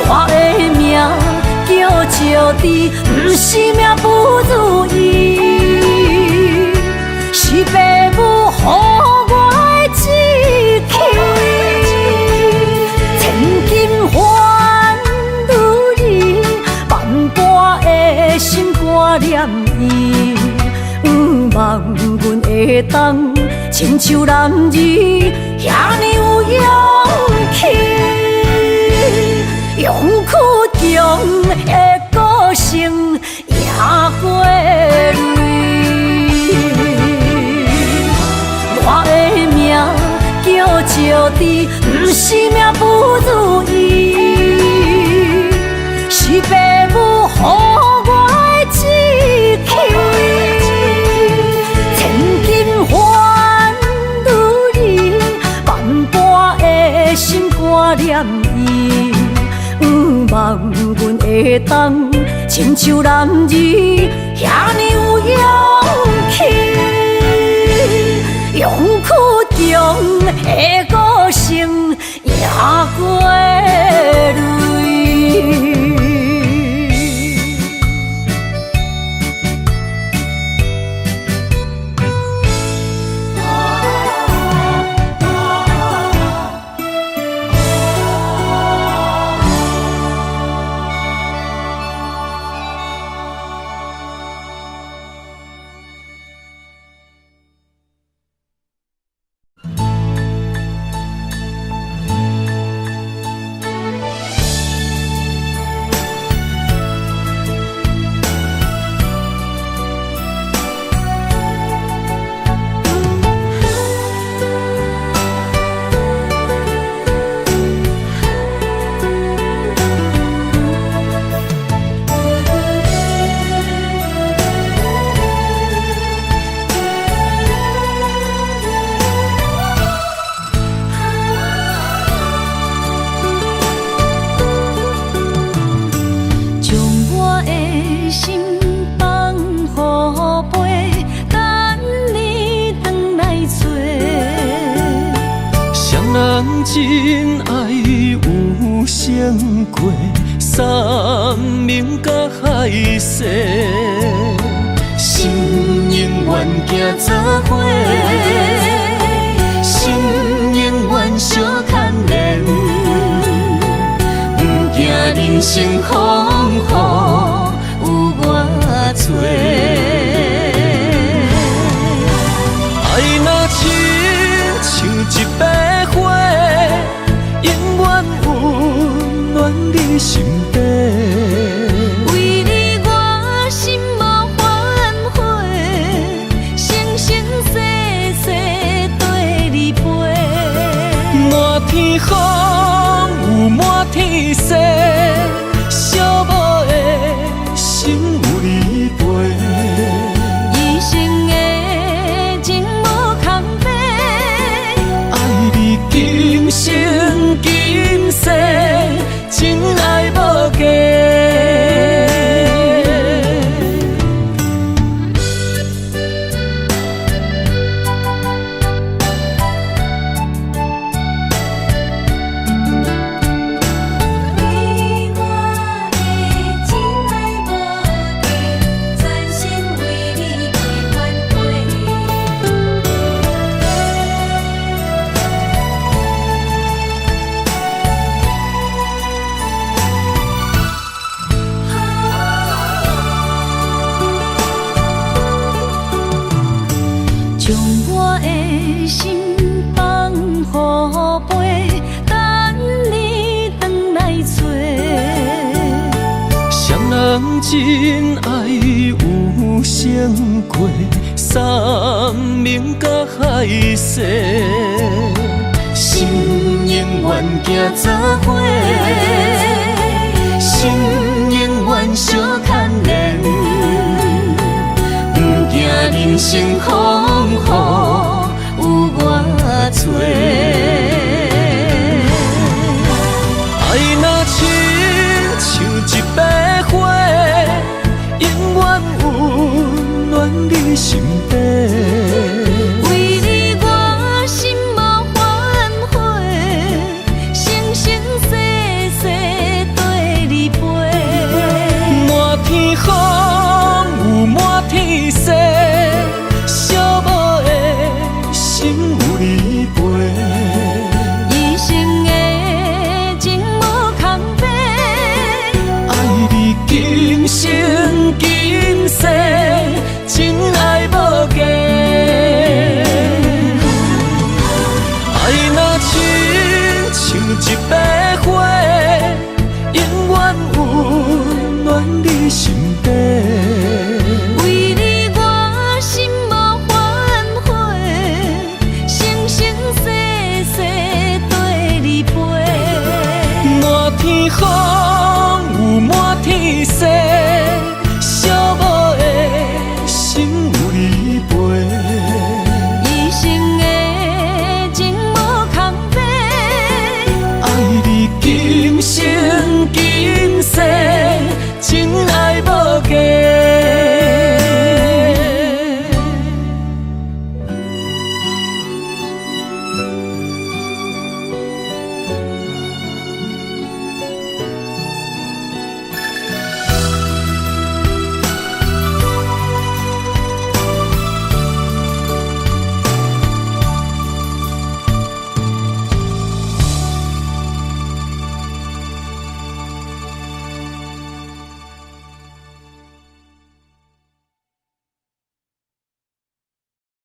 我的命叫石智，毋是命不如意，是爸母予我的志氣。千金還女兒，萬般的心肝念伊。毋望阮會當親像男兒，遐爾有勇氣。勇氣中的個性贏過淚。我的命叫石智，毋是命不如意，是爸母予我的志氣。千金還女兒，萬般的心肝念伊。毋望阮會當親像男兒，遐爾有勇氣。勇氣中的個性贏過淚。真愛有成過，山盟佮海誓，心永遠行做伙，心永遠相牽連，不驚人生風雨有偌濟。愛若親像你心底。為你我心無反悔，生生世世綴你飛。滿天風雨滿天星，小某的心有你陪。一生的情無空白，愛你今生今世，真愛無假。你我的情愛無假，全心為你袂反悔。將我的心放予飛，等你轉來揣。誰人真愛有成過，山盟佮海誓，心永遠行做伙，心永遠相牽連，不驚人生風雨有偌濟。愛若親像一把火，永遠溫暖你心底。為你我心無反悔，生生世世綴你飛。滿天風雨滿天星，小某的心有你陪。一生的情無空白，愛你今生今世，真愛無假。愛若親像一把火，永遠溫暖你心底。為你我心無反悔，生生世世綴你飛。滿天風